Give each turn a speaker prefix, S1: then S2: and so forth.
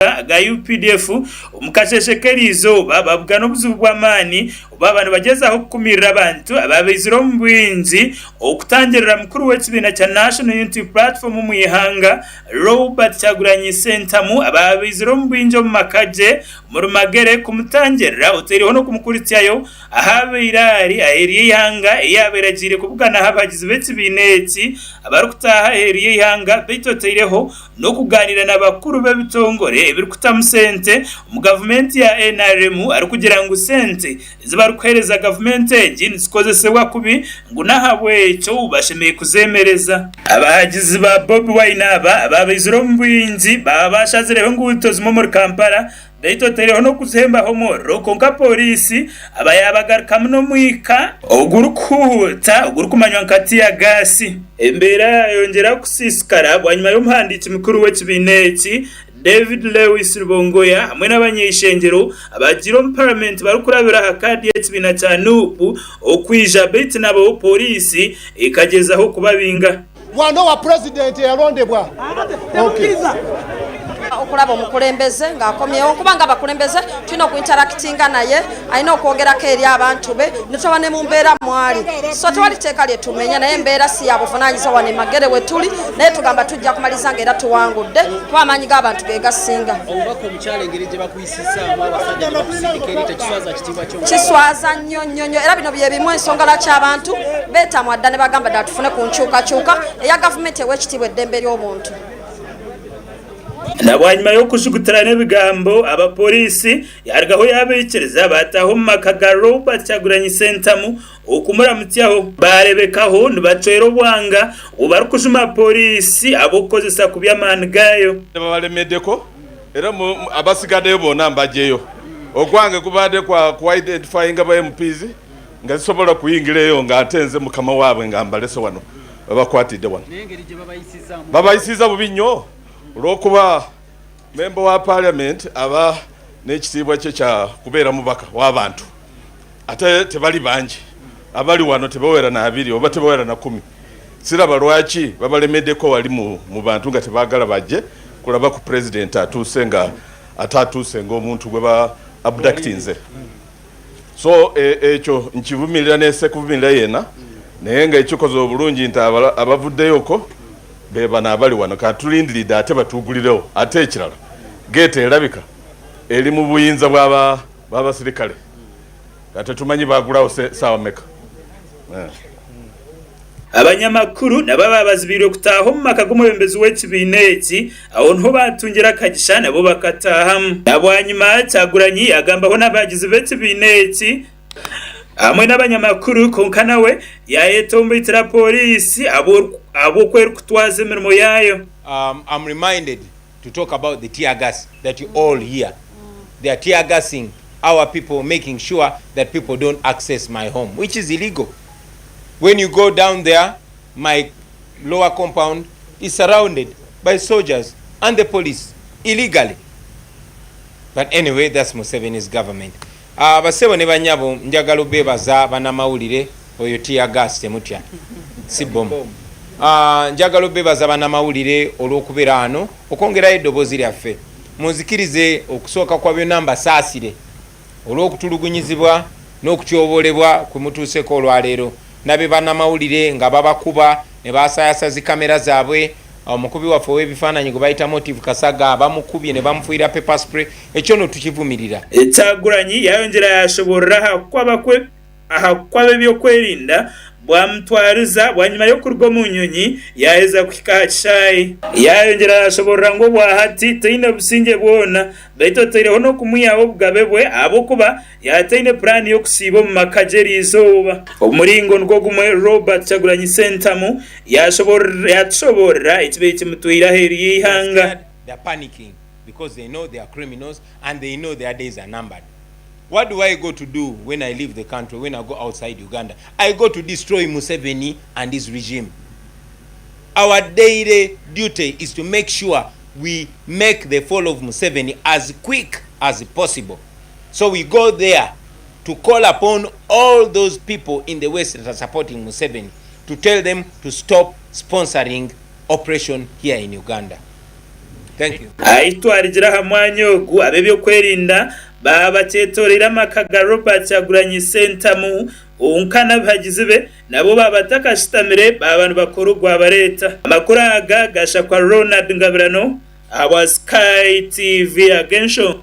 S1: Aga updf omu kasheeshe k'eriizooba babugana obuzibu bw'amaani obu baaba nibagyezaho kukumirira abantu ababaizire omu bwingi okutangirira mukuru w'ekibiina kya National Unity Platform omu ihanga Robert Kyagulanyi Ssentamu ababaizire omu bwingi omu maka gye omuri Magere kumutangirira oteireho n'okumukuritsyayo ahu abaire ari aheeru y'eihanga ei yaabaire agiire kubuganaho abahagizi b'ekibiina eki abarikutaaha aheeru y'eihanga beitu oteireho n'okugaaniira na bakuru b'ebitongore ebirikutamu sente omu gavumenti ya NRM arikugira ngu sente ezi barikuheereza gavumenti egi nizikozesebwa kubi ngu n'ahabw'ekyo bashemereire kuzeemereza. Abahagizi ba Bobi Wine aba abaabaizire omu bwingi baaba baashazireho enguuto zimwe omuri Kampala Beitu otaireho n'okuzihembaho omuriro, kwonka pooriisi aba yaabagarukamu n'omwika ogurikuhuuhuuta ogurikumanywa nka tear gas. Embeera yaayongyera kusiisikara bwanyima y'omuhandiiki mukuru w'ekibiina eki, David Lewis Rubongoya hamwe n'abanyeishengyero abaagiire omu paramenti barikurabira aha kaadi y'ekibiina kya NUP okwija beitu nabo pooriisi ekagyezaho kubabinga.
S2: Wano wa president eyalondebwa. Okay.
S3: Okulaba omukulembeze nga akomyewo kuba nga abakulembeze tulina oku interactinga naye, alina okwogerako eri abantu be nitwaba ne mumbeera mwali. So tewali teeka lyetumenya naye embeera si ya buvunanyizibwa wano e Magere wetuli naye tugamba tujja kumaliza nga era tuwangudde kuba amaanyi g'abantu ge gasinga.
S4: Obubaka omukyala engeri gye bakuyisizaamu abasajja ne bakusindika eri tekiswaza kitiibwa kyo?
S3: Kiswaza nnyo nnyo nnyo era bino bye bimu ensonga lwaki abantu beetamwa dda ne bagamba ddala tufune ku nkyukakyuka eya gavumenti ewa ekitiibwa eddembe ly'obuntu.
S1: Na bwanyima y'okujugutirana ebigambo, abapooriisi yaarugaho yaabaikiriza baataaha omu maka ga Robert Kyagulanyi Ssentamu okumuramutsyaho. Baarebekaho nibacwera obwanga obu barikujuma pooriisi ahabw'okukozesa kubi amaani gaayo.
S5: Babalemedeko era abasigadeyo bona mbagyeyo. Ogwange gubade kwa ku identifyinga ba MPs nga zisobola kuyingira eyo nga ate nze mukama wabwe nga mbalese wano babakwatidde wano. Babayisiza bubi nnyo olwokuba member wa parliament aba nekitiibwa kye kya kubeera mubaka wabantu ate tebali bangi abali wano tebawera na abiri oba tebawera na kumi. Siraba lwaki babalemedeko wali mu bantu nga tebagala bajje kulaba ku president atuuse nga ate atuuse nga omuntu gwe ba abductinze. So ekyo nkivumirira ne sekuvumirira yena naye nga ekikoze obulungi nti abavuddeyoko bebano abali wano katulindiridde ate batugulirewo. Ate ekirala gate erabika eri mu buyinza bwabasirikale nga tetumanyi bagulawo saawa meka.
S1: Abanyamakuru nabo abaabazibiirwe kutaaha omu maka g'omwebembezi w'ekibiina eki, aho niho baatungira akagisha nabo bakataahamu. Na bwanyima, Kyagulanyi yaagambaho n'abahagizi b'ekibiina eki hamwe n'abanyamakuru kwonka nawe yaayetomboitera pooriisi ahabw'oku erikutwaza emirimo yaayo.
S6: I'm reminded to talk about the tear gas that you all hear. They are tear gassing our people making sure that people don't access my home which is illegal. When you go down there, my lower compound is surrounded by soldiers and the police illegally. But anyway, that's Museveni's government. Ah, basebo ne banyabo njagala obebaza banamawulire oyo tear gas temutya si bomu. Ah, njagala obebaza banamawulire olw'okubeera wano okwongerayo eddoboozi lyaffe. Munzikirize okusooka kwa byonna mbasaasire olw'okutulugunyizibwa n'okutyoboolebwa kwe mutuuseko olwaleero. Ndabye bannamawulire nga babakuba ne baasayasa zi kamera zaabwe, omukubi waffe ow'ebifaananyi gwe bayita Motive Kasaga bamukubye ne bamufuuyira pepper spray, ekyo nno tukivumirira.
S1: Kyagulanyi yayongyera yashoboorora aha ku aha ku ab'eby'okwerinda bwamutwariza bwanyima y'okuruga omu nyonyi yaaheza kuhika aha kishaayi. Yaayongyera yaashoboorora ngu obwahati taine busingye bwona beitu otaireho n'okumwihaho obugabe bwe ahabw'okuba yaataine puraani y'okusiiba omu maka gye eriizooba. Omu muringo nigwo gumwe, Robert Kyagulanyi Ssentamu yaatushoboorora ekibaire kimutwaire aheeru y'eihanga.
S6: What do I go to do when I leave the country, when I go outside Uganda? I go to destroy Museveni and his regime. Our daily duty is to make sure we make the fall of Museveni as quick as possible. So we go there to call upon all those people in the West that are supporting Museveni to tell them to stop sponsoring operation here in Uganda. Thank you.
S1: Ahi twarigira aha mwanya ogu, ab'ebyokwerinda baaba bakyetoreire amaka ga Robert Kyagulanyi Ssentamu kwonka n'abahagizi be nabo baaba batakashutamire baaba nibakora ogwabareeta. Amakuru aga gashakwa Ronald Ngabirano ahabwa Sky TV Ag'enshonga.